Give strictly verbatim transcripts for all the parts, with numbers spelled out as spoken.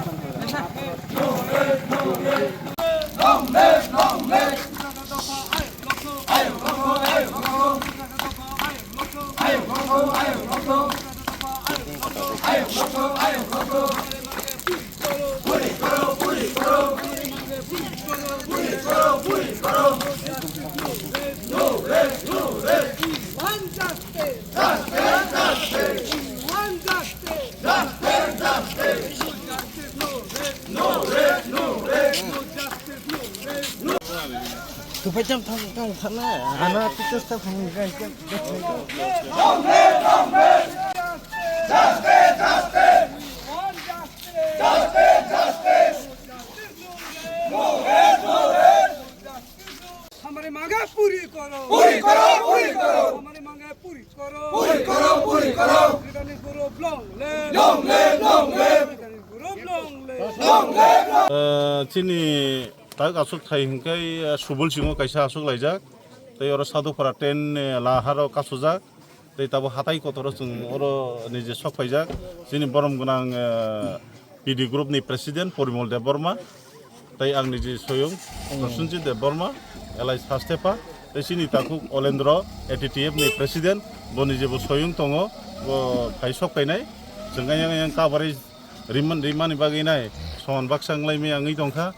One justice! Justice! Justice! One justice! Justice! Justice! Justice! No rest! No rest! No rest! No justice! No rest! No. Tupai jam thang thang thang na, ana teachers ta phang jam jam. Justice! Justice! Justice! One justice! Justice! Justice! No justice! No rest! No rest! No justice! Hamari manga puri koro. Puri koro, puri koro. Hamari manga puri koro. Puri koro, puri koro. Gidani guru long live. Long live, long live. Gidani guru long live. Long live, long live. Eh, chini tak aswk thai hwnkhe, eh, Subul Singho kaisa aswk laijak. Tei oro Sadhupara ten, eh, laharo kasujak. Tei tabuk hatai kotoro chwng oro nije sok paijak. Chini borom gwnang, eh, P D group ni president Porimol Debbarma, tei ang nije soyung Prosenjit Debbarma, L I Sastepa, tei chini takhuk Olendro, A T T F ni president, bo nije bo soyung tongo, bo phai sok painai. Chwng ayang ayang kabarwi riman-, rimani bagwi nai soman baksa wnglaimaya wngwi tongkha.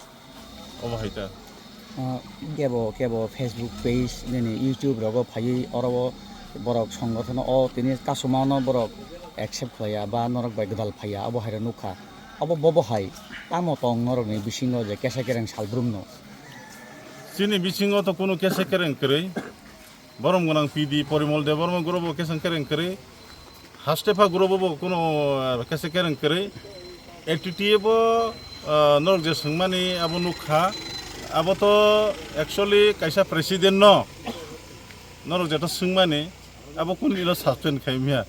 Obo hai ta. Ah, kebo, kebo Facebook page, nini YouTube rogo phaiwi oro o borok songothono o tini kasumano borok accept khlaiya ba norok bai gwdal phaiya, obo hai rok nukha. Obo bobo hai tamo tong norokni bisingo je kesa kereng salbrumno? Chini bisingo to kunu kesa kereng kwrwi. Borom gwnang P D Porimol Debbarma group bo keseng kereng kwrwi, Hastepha group bo kuno, eh, kese kereng kwrwi, A T T F bo, eh, norok je swngmani abo nukha, abo to actually kaisa president no, norok jeto swngmani abo kunu ilo suspend khaimya,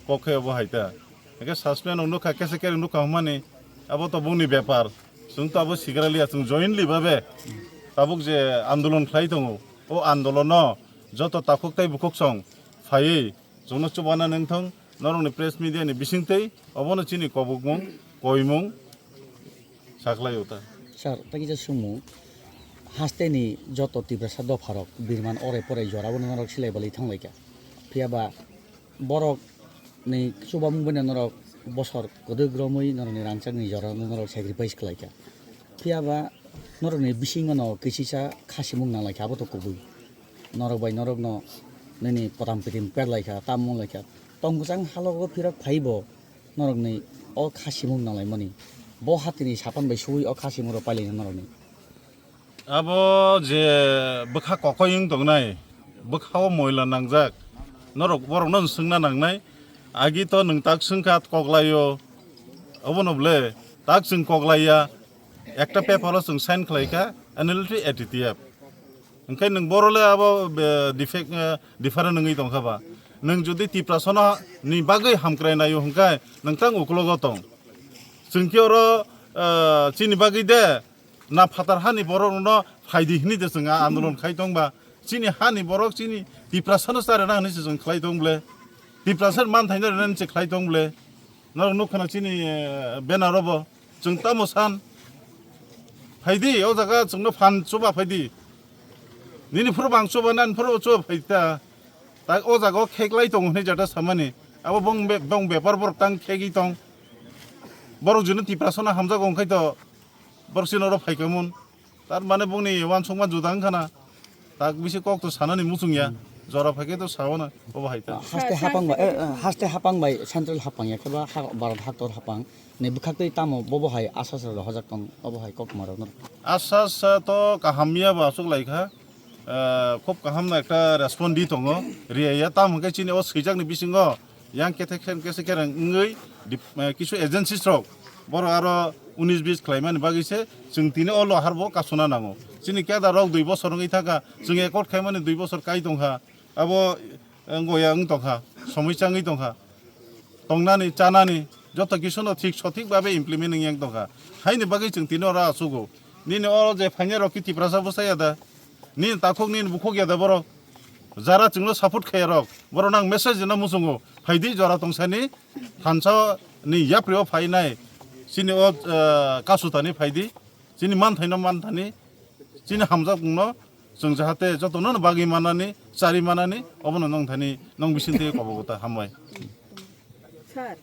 kok khe abo hai ta. Hingke suspend rok nukha, kese kereng nukha hwnmani, abo to bongni bepar. Chwng to abo sigra liya, chwng jointly babe tabuk je andolon khlai tongo, o andolono joto takhuk tei bukhuk song phaiwi chwngno chubana nangthong, norokni press media ni bisingtwi obono chini kobokmung, koimung. Saklai o ta. Sir, tei kisa sumung, hasteni joto Tiprasa dopharok birman orai porai jorabo norok silai balai thanglaikha. Phiya ba borok ni chubamung bai norok bosor kwdwk romwi norokni rangchakni jorano norok sacrifice khlaikha. Phiya ba norokni bisingo no kisisa khasimung nanglaikha, abo to kubui. Norok bai norokno nini potam pitim perlaikha, tamo wnglaikha. Tongkwchang halogo phirok phaibo norokni o khasimung nanglaimani. Bo hatini sapan bai suwi o khasimung rok pailaina norokni. Abo je bwkha kokoi wng tongnai, bwkha o moila nangjak, norok borokno swngna nangnai. Agi to nwng tak swngkha koklaio, obono ble tak chwng koklaiya, ekta paper o chwng sign khlaikha, N L T A T T F. Hwnkhe nwng borole abo be-, defect, eh, different wngwi tongkha ba? Nwng jodi Tiprasano ni bagwi hamkrai naio hwnkhe nwng tang uklogo tong. Chwng khe oro, eh, chini bagwi de na phatar hani borokno phaidi hwnwi de chwng a andolon khai tong ba? Chini hani borok chini Tiprasano charina hwnwi se chwng khlai tong ble? Tiprasano manthaino rina hwnwi se khlai tong ble? Norok nukha na chini, eh, banner o bo. Chwng tamo san? Phaidi, o jaga chwngno phan chuba phaidi. Nini phuru bang chuba, nani phuru chuba phaidi ta. Tak o jaga o kheklai tongo hwnwi jata samani. Abo bong be-, bong bepar borok tang khegwi tong. Borok jino Tiprasano hamjago wngkhai to borok chini oro phaikamun. Tar mane bongni uansukma juda wngkha na. Tak bisi kok to sanani muchung ya. Jora phaikhe to sao na. Obo hai ta. Haste hapang bai, eh, eh, haste hapang bai central hapang ya khe ba ha-, Bharat haktor hapang. Ni bwkhaktwi tamo bobo hai asasrok hojak tong, obo hai koktwmarokno? Asasa to kaham ya bo aswk lai kha. Eh, khub kaham no ekta respond di tongo. Riya ya, tamo hwnkhe chini o swijakni bisingo yang kethe khe-, kese kereng wngwi dip-, eh, kisu agencies rok borok aro unis bis khlaimani bagwi se chwng tini o lohar bo kasuna nango. Chini keda rok dui bosor wngwi thangkha, chwng accord khaimani dui bosor kai tongkha. Abo, eh, wngya wng tongkha, somoi changwi tongkha. Tongnani, chanani, joto kisu no thik sothik babe implement wngya wng tongkha. Haini bagwi chwng tini oro achugo. Nini oro je phainai rok ki Tiprasa bwsa ya da? Nini takhuk nini bukhuk ya da borok? Jara chwngno support khaiya rok, borok nang message rwna muchungo. Phaidi jora tongsani thansa ni yapri o phainai. chini o, eh, kasutani phaidi, chini manthaino manthani, chini hamjakmungno chwng jahate jotono bagwi manani, chari manani, obono nongthani nong bisingtwi kobokota hambai. Sir,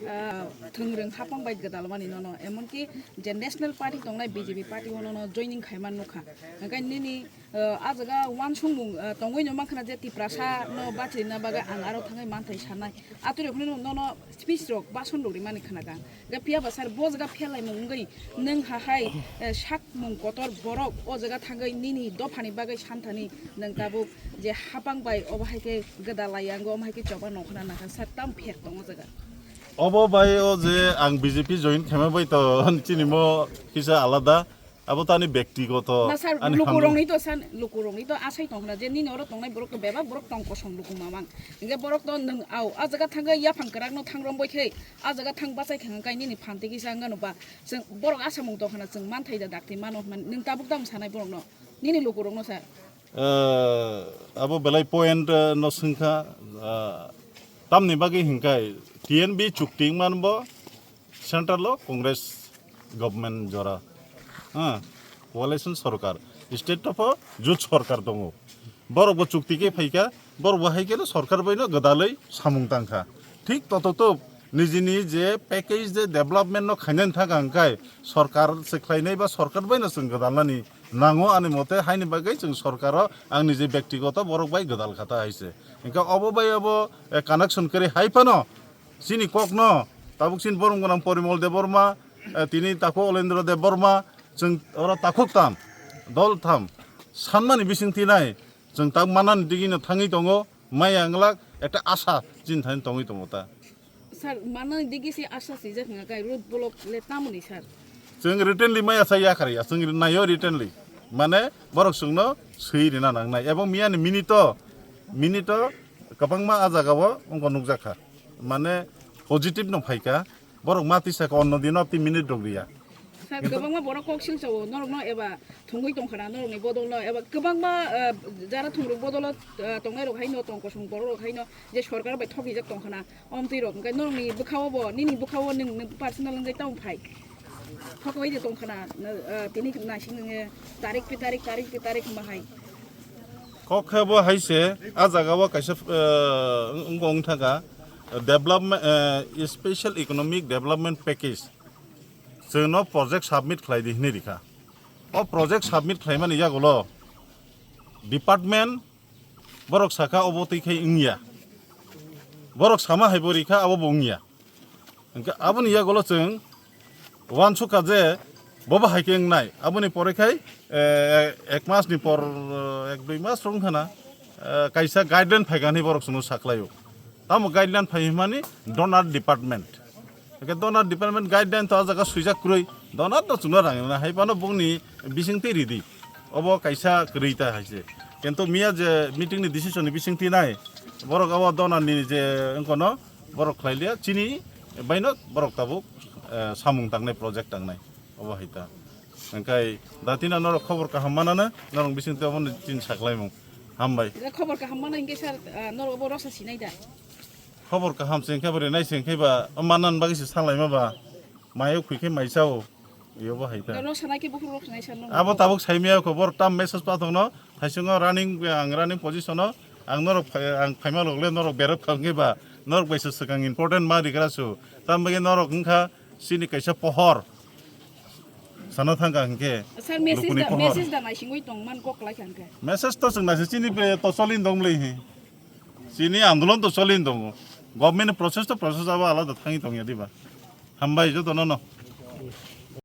ah, thwngrwng hapang bai gwdalmani nono, emonki je National Party tongnai B J P party o nono joining khaiman nukha. Hwnkhe nini, ah, ah jaga uansukmung, ah, tongwi no mankha na je Tiprasa no bachirina bagwi ang aro thangwi manthai sanai. Atwrwk hwnwi nono speech rok bason rok rimani khwnakha. Hwnkhe phiya ba sir bo jaga phelaimung wngwi nwng ha hai, eh, sakmung kotor borok o jaga thangwi nini dophani bagwi santhani nwng tabuk je hapang bai obo hai khe gwdal lai ang omo hai khe choba nongkhorna nakha sir tam pher tongo jaga. Obo bai o je ang B J P join khaima bai to chini mo kisa alada. Abo to ani bektigoto, Na sir, ani lukurokni to san, lukurokni to asai tongkhna je nini oro tongnai borok to bebak borok tong kosong luku mamang. Hingke borok to nwng au, a jaga thangkhe yaphang kwrak no thang rombai khe, a jaga thang bachai khe hwnkhai nini phanti kisa wngano ba. Chwng borok asamung tongkhna chwng manthai da dakti mano hwnmani nwng tabuk tamo sanai borokno, nini lukurokno sir. Eh, abo belai point, eh, no swngkha, eh, tamni bagwi hingkai T N B chukti wngmanbo, Central o Congress government jora, ha, coalition sorkar, state o pho jut sorkar tongo. Borok bo chukti khe phaikha, borok bo hai kheno sorkar bai no gwdalwi samung tangkha. Thik tototo nijini je package je development no khainani thangkha hwnkhe sorkar se khlainai ba sorkar bai no chwng gwdalnani nango ani mote, haini bagwi chwng sorkar o ang niji bektigoto borok bai gwdal kha ta hai se. Hwnkhe obo bai obo, eh, connection kwrwi hai phano chini kokno tabuk chini borong gwnang Porimol Debbarma, eh, tini takhuk Olendra Debbarma, chwng oro takhuk tam, dol tham sanmani bising tinai chwng tak manani digino thangwi tongo, maya wnglak ekta asa chini thani tongwi tongo ta. Sir, manani digi se asa swijak hwnka kai road block le tamoni sir? Chwng writtenly maya sa yakhari ya, chwng naio writtenly. Mane borok chwngno swi rina nangnai. Ebong miyani minute o, minute o kwbangma a jagao wngkha nukjakha. Mane positive no phaikha. Borok ma tisa kha onno dino tei minute rok riya. Sir, kwbangma borok kok silsa o norokno eba thwngwi tongkhana norokni bodolno eba kwbangma, ah, jara thwngrok bodolo, ah, tongnairok haino tong kosong bororok haino je sorkar bai thokjak tongkhana omtwi rok hwnkhe norokni bwkhao bo nini bwkhao nwng, nwng personal wngwi tamo phai thokwi de tongkhana, ah, tini naising nwnge tarik pi tarik, tarik pi tarik hwnba hai. Kok khe bo hai se, a jaga o kaisa, eh, wng-, wngkha wngthaka, development, eh, special economic development package. Chwngno project submit khlai di hwnwi rikha. O project submit khlaimani yagulo department borok sakha obo twi khai wngya. Borok sama hai bo rikha abo bo wngya. Hwnkhe aboni yagulo chwng uansukha je bobo hai khe wngnai. Aboni pore khai, eh, ek mas ni por, eh, ek dui mas rok wngkha na, eh, kaisa guideline phaikha hinwi borok chwngno saklaio. Tamo guideline phai hwnmani donor department. Hwnkhe donor department guideline to a jaga swijak kwrwi. Donor no chwngno rang rwna hai phano bongni bisingtwi ridi. Obo kaisa kwrwi ta hai se. Kintu miya je meeting ni decision ni bisingtwi nai borok abo donor ni je wngkha no borok khlai liya, chini baino borok tabuk, eh, samung tangnai, project tangnai, obo hai ta. Hwnkhe datina norok khobor kaham manana, norok bisingtwi obono chini saklaimung. Hambai. Khobor kaham mana hwnkhe sir, ah, norok obo rosa sinai da? Khobor kaham se hwnkhe bo rinai se hwnkhe ba, o manna bagwi se salaima ba, mayo khwi khe mai chao. Yobo hai ta. Rok sanai khe bukhuk rok sanai sir no. Abo tabuk saimaya kho, bor tam message pathok no, thaisungo running, ang running position o, ang norok phai-, ang phaima logle norok berok thang khe ba, norok bai se swkang important ma rigra su. Tam bagwi norok wngkha chini kaisa pohor. Sana thangka hwnkhe. Sir, message lukuni da, pohor. Message da naisingwi tong man kok lai kha hwnkhe. Message to chwng naising chini pe to cholin dong le hi. Chini andolon to cholin dongo. Government ni process to process abo alada thangwi tongya diba. Hambai joto no no.